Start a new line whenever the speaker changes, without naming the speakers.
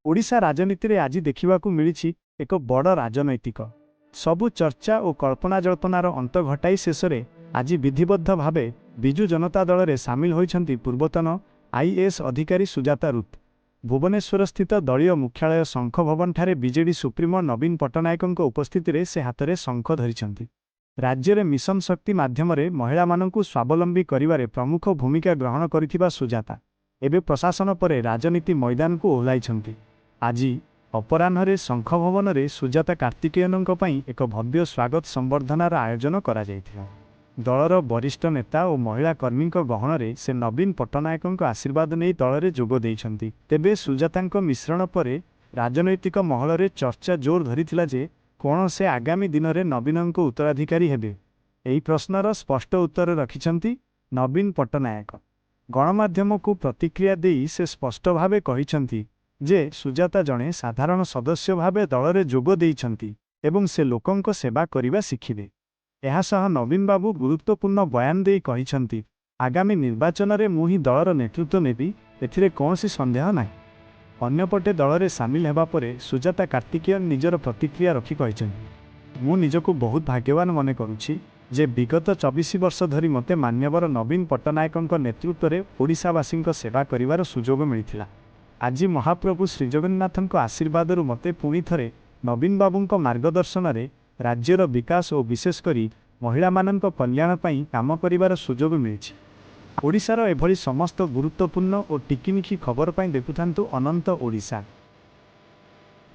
ଓଡ଼ିଶା ରାଜନୀତିରେ ଆଜି ଦେଖିବାକୁ ମିଳିଛି ଏକ ବଡ଼ ରାଜନୈତିକ। ସବୁ ଚର୍ଚ୍ଚା ଓ କଳ୍ପନାଜଳ୍ପନାର ଅନ୍ତ ଘଟାଇ ଶେଷରେ ଆଜି ବିଧିବଦ୍ଧ ଭାବେ ବିଜୁ ଜନତା ଦଳରେ ସାମିଲ ହୋଇଛନ୍ତି ପୂର୍ବତନ ଆଇଏଏସ୍ ଅଧିକାରୀ ସୁଜାତା ରୁତ। ଭୁବନେଶ୍ୱରସ୍ଥିତ ଦଳୀୟ ମୁଖ୍ୟାଳୟ ଶଙ୍ଖ ଭବନଠାରେ ବିଜେଡି ସୁପ୍ରିମୋ ନବୀନ ପଟ୍ଟନାୟକଙ୍କ ଉପସ୍ଥିତିରେ ସେ ହାତରେ ଶଙ୍ଖ ଧରିଛନ୍ତି। ରାଜ୍ୟରେ ମିଶନ ଶକ୍ତି ମାଧ୍ୟମରେ ମହିଳାମାନଙ୍କୁ ସ୍ୱାବଲମ୍ବୀ କରିବାରେ ପ୍ରମୁଖ ଭୂମିକା ଗ୍ରହଣ କରିଥିବା ସୁଜାତା ଏବେ ପ୍ରଶାସନ ପରେ ରାଜନୀତି ମଇଦାନକୁ ଓହ୍ଲାଇଛନ୍ତି। ଆଜି ଅପରାହ୍ନରେ ଶଙ୍ଖ ଭବନରେ ସୁଜାତା କାର୍ତ୍ତିକେୟନଙ୍କ ପାଇଁ ଏକ ଭବ୍ୟ ସ୍ୱାଗତ ସମ୍ବର୍ଦ୍ଧନାର ଆୟୋଜନ କରାଯାଇଥିଲା। ଦଳର ବରିଷ୍ଠ ନେତା ଓ ମହିଳା କର୍ମୀଙ୍କ ଗହଣରେ ସେ ନବୀନ ପଟ୍ଟନାୟକଙ୍କ ଆଶୀର୍ବାଦ ନେଇ ଦଳରେ ଯୋଗ ଦେଇଛନ୍ତି। ତେବେ ସୁଜାତାଙ୍କ ମିଶ୍ରଣ ପରେ ରାଜନୈତିକ ମହଲରେ ଚର୍ଚ୍ଚା ଜୋର ଧରିଥିଲା ଯେ କ'ଣ ସେ ଆଗାମୀ ଦିନରେ ନବୀନଙ୍କ ଉତ୍ତରାଧିକାରୀ ହେବେ? ଏହି ପ୍ରଶ୍ନର ସ୍ପଷ୍ଟ ଉତ୍ତର ରଖିଛନ୍ତି ନବୀନ ପଟ୍ଟନାୟକ। ଗଣମାଧ୍ୟମକୁ ପ୍ରତିକ୍ରିୟା ଦେଇ ସେ ସ୍ପଷ୍ଟ ଭାବେ କହିଛନ୍ତି ଯେ ସୁଜାତା ଜଣେ ସାଧାରଣ ସଦସ୍ୟ ଭାବେ ଦଳରେ ଯୋଗ ଦେଇଛନ୍ତି ଏବଂ ସେ ଲୋକଙ୍କ ସେବା କରିବା ଶିଖିବେ। ଏହାସହ ନବୀନ ବାବୁ ଗୁରୁତ୍ୱପୂର୍ଣ୍ଣ ବୟାନ ଦେଇ କହିଛନ୍ତି, ଆଗାମୀ ନିର୍ବାଚନରେ ମୁଁ ହିଁ ଦଳର ନେତୃତ୍ୱ ନେବି, ଏଥିରେ କୌଣସି ସନ୍ଦେହ ନାହିଁ। ଅନ୍ୟପଟେ ଦଳରେ ସାମିଲ ହେବା ପରେ ସୁଜାତା କାର୍ତ୍ତିକେୟନ ନିଜର ପ୍ରତିକ୍ରିୟା ରଖି କହିଛନ୍ତି, ମୁଁ ନିଜକୁ ବହୁତ ଭାଗ୍ୟବାନ ମନେ କରୁଛି ଯେ ବିଗତ 24 ବର୍ଷ ଧରି ମୋତେ ମାନ୍ୟବର ନବୀନ ପଟ୍ଟନାୟକଙ୍କ ନେତୃତ୍ୱରେ ଓଡ଼ିଶାବାସୀଙ୍କ ସେବା କରିବାର ସୁଯୋଗ ମିଳିଥିଲା। ଆଜି ମହାପ୍ରଭୁ ଶ୍ରୀଜଗନ୍ନାଥଙ୍କ ଆଶୀର୍ବାଦରୁ ମୋତେ ପୁଣି ଥରେ ନବୀନ ବାବୁଙ୍କ ମାର୍ଗଦର୍ଶନରେ ରାଜ୍ୟର ବିକାଶ ଓ ବିଶେଷ କରି ମହିଳାମାନଙ୍କ କଲ୍ୟାଣ ପାଇଁ କାମ କରିବାର ସୁଯୋଗ ମିଳିଛି। ଓଡ଼ିଶାର ଏଭଳି ସମସ୍ତ ଗୁରୁତ୍ୱପୂର୍ଣ୍ଣ ଓ ଟିକିନିଖି ଖବର ପାଇଁ ଦେଖୁଥାନ୍ତୁ ଅନନ୍ତ ଓଡ଼ିଶା।